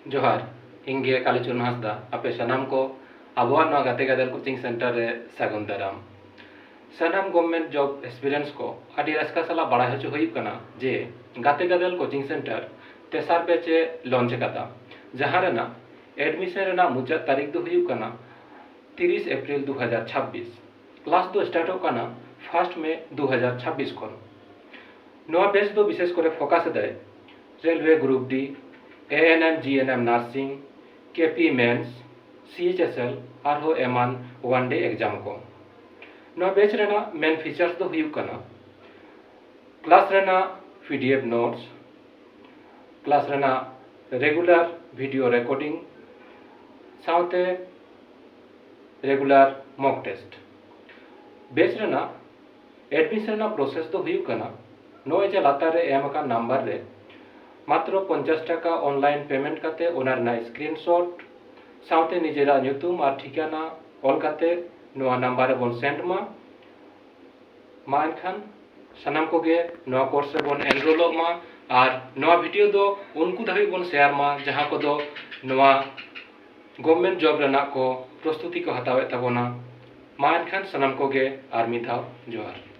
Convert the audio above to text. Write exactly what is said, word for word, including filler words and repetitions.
ᱡᱚᱦᱟᱨ, ᱤᱧ ᱜᱮ ᱠᱟᱞᱤᱪᱚᱨᱚᱱ ᱦᱟᱸᱥᱫᱟ᱾ ᱟᱯᱮ ᱥᱟᱱᱟᱢ ᱠᱚ ᱟᱵᱚᱣᱟᱜ ᱱᱚᱣᱟ ᱜᱟᱛᱮ ᱜᱟᱫᱮᱞ coaching center ᱨᱮ ᱥᱟᱹᱜᱩᱱ ᱫᱟᱨᱟᱢ᱾ ᱥᱟᱱᱟᱢ government job aspirants ᱠᱚ ᱟᱹᱰᱤ ᱨᱟᱹᱥᱠᱟᱹ ᱥᱟᱞᱟᱜ ᱵᱟᱲᱟᱭ ᱦᱚᱪᱚ ᱦᱩᱭᱩᱜ ᱠᱟᱱᱟ ᱡᱮ ᱜᱟᱛᱮ ᱜᱟᱫᱮᱞ coaching center ᱛᱮᱥᱟᱨ batch ᱮ launch ᱟᱠᱟᱫᱟ, ᱡᱟᱦᱟᱸ ᱨᱮᱱᱟᱜ admission ᱨᱮᱱᱟᱜ ᱢᱩᱪᱟᱹᱫ ᱛᱟᱹᱨᱤᱠᱷ ᱫᱚ ᱦᱩᱭᱩᱜ ᱠᱟᱱᱟ ᱛᱤᱨᱤᱥ ᱮᱯᱨᱤᱞ ᱫᱩ ᱦᱟᱡᱟᱨ ᱪᱷᱟᱵᱵᱤᱥ᱾ Class ᱫᱚ startᱚᱜ ᱠᱟᱱᱟ first May ᱫᱩ ᱦᱟᱡᱟᱨ ᱪᱷᱟᱵᱵᱤᱥ ᱠᱷᱚᱱ᱾ ᱱᱚᱣᱟ batch ᱫᱚ ᱵᱤᱥᱮᱥ ᱠᱚᱨᱮ focus ᱮᱫᱟᱭ Railway Group D, A N M, G N M Nursing, K P Mains, C H S L ᱟᱨᱦᱚᱸ ᱮᱢᱟᱱ one day exam ᱠᱚ᱾ ᱱᱚᱣᱟ batch ᱨᱮᱱᱟᱜ main features ᱫᱚ ᱦᱩᱭᱩᱜ ᱠᱟᱱᱟ class ᱨᱮᱱᱟᱜ P D F notes, class ᱨᱮᱱᱟᱜ regular video recording ᱥᱟᱶᱛᱮ regular mock test᱾ Batch ᱨᱮᱱᱟᱜ admission ᱨᱮᱱᱟᱜ process ᱫᱚ ᱦᱩᱭᱩᱜ ᱠᱟᱱᱟ, ᱱᱚᱜᱼᱚᱭ ᱡᱮ ᱞᱟᱛᱟᱨ ᱨᱮ ᱮᱢ ᱟᱠᱟᱱ number ᱨᱮ ᱢᱟᱛᱨᱚ ᱯᱚᱧᱪᱟᱥ ᱴᱟᱠᱟ online payment ᱠᱟᱛᱮ ᱚᱱᱟ ᱨᱮᱱᱟᱜ screenshot ᱥᱟᱶᱛᱮ ᱱᱤᱡᱮᱨᱟᱜ ᱧᱩᱛᱩᱢ ᱟᱨ ᱴᱷᱤᱠᱟᱹᱱᱟ ᱚᱞ ᱠᱟᱛᱮ ᱱᱚᱣᱟ number ᱨᱮᱵᱚᱱ send ᱢᱟ᱾ ᱢᱟ ᱮᱱᱠᱷᱟᱱ ᱥᱟᱱᱟᱢ ᱠᱚᱜᱮ ᱱᱚᱣᱟ course ᱨᱮᱵᱚᱱ enrollᱚᱜ ᱢᱟ ᱟᱨ ᱱᱚᱣᱟ video ᱫᱚ ᱩᱱᱠᱩ ᱫᱷᱟᱹᱵᱤᱡ ᱵᱚᱱ share ᱢᱟ ᱡᱟᱦᱟᱸ ᱠᱚᱫᱚ ᱱᱚᱣᱟ government job ᱨᱮᱱᱟᱜ ᱠᱚ ᱯᱨᱚᱥᱛᱩᱛᱤ ᱠᱚ ᱦᱟᱛᱟᱣᱮᱫ ᱛᱟᱵᱚᱱᱟ᱾ ᱢᱟ ᱮᱱᱠᱷᱟᱱ ᱥᱟᱱᱟᱢ ᱠᱚᱜᱮ ᱟᱨ ᱢᱤᱫ ᱫᱷᱟᱣ ᱡᱚᱦᱟᱨ᱾